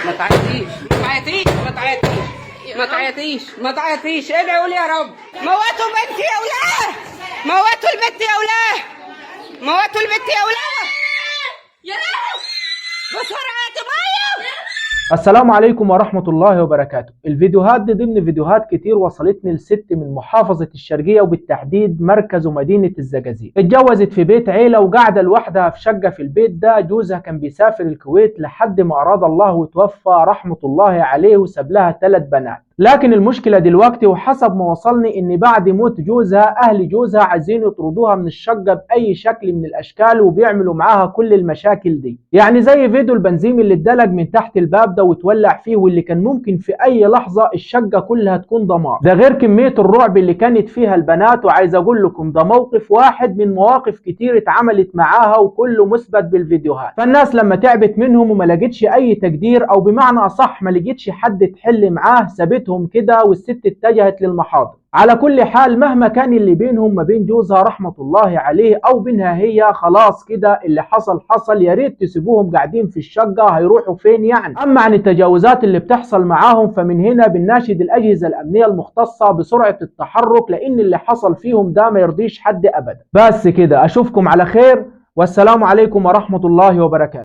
ما تعيطيش ما تعيطيش ما تعيطيش ما تعيطيش ما تعيطيش، ادعوا لي يا رب. موتوا بنتي يا ولاد، موتوا البنت يا ولاد، موتوا البنت يا ولاد، يا لهوي بسرعة يا مية. السلام عليكم ورحمة الله وبركاته. الفيديوهات دي ضمن فيديوهات كتير وصلتني لست من محافظة الشرقية، وبالتحديد مركز ومدينة الزقازيق. اتجوزت في بيت عيلة وقاعدة لوحدها في شقة في البيت ده. جوزها كان بيسافر الكويت لحد ما أراد الله وتوفى رحمة الله عليه، وساب لها 3 بنات. لكن المشكلة دلوقتي وحسب ما وصلني ان بعد موت جوزها اهل جوزها عايزين يطردوها من الشقة باي شكل من الاشكال، وبيعملوا معاها كل المشاكل دي. يعني زي فيديو البنزين اللي اتدلق من تحت الباب ده وتولع فيه، واللي كان ممكن في اي لحظة الشقة كلها تكون دمار. ده غير كمية الرعب اللي كانت فيها البنات. وعايز اقول لكم ده موقف واحد من مواقف كتير اتعملت معاها، وكله مثبت بالفيديوهات. فالناس لما تعبت منهم وما لقتش اي تقدير، او بمعنى اصح ما لقتش حد تحل معاه، سابتهم كده والست اتجهت للمحاضر. على كل حال مهما كان اللي بينهم ما بين جوزها رحمة الله عليه او بينها هي، خلاص كده اللي حصل حصل، يا ريت تسيبوهم قاعدين في الشقة، هيروحوا فين يعني؟ اما عن التجاوزات اللي بتحصل معاهم فمن هنا بنناشد الاجهزة الامنية المختصة بسرعة التحرك، لان اللي حصل فيهم ده ما يرضيش حد ابدا. بس كده، اشوفكم على خير، والسلام عليكم ورحمة الله وبركاته.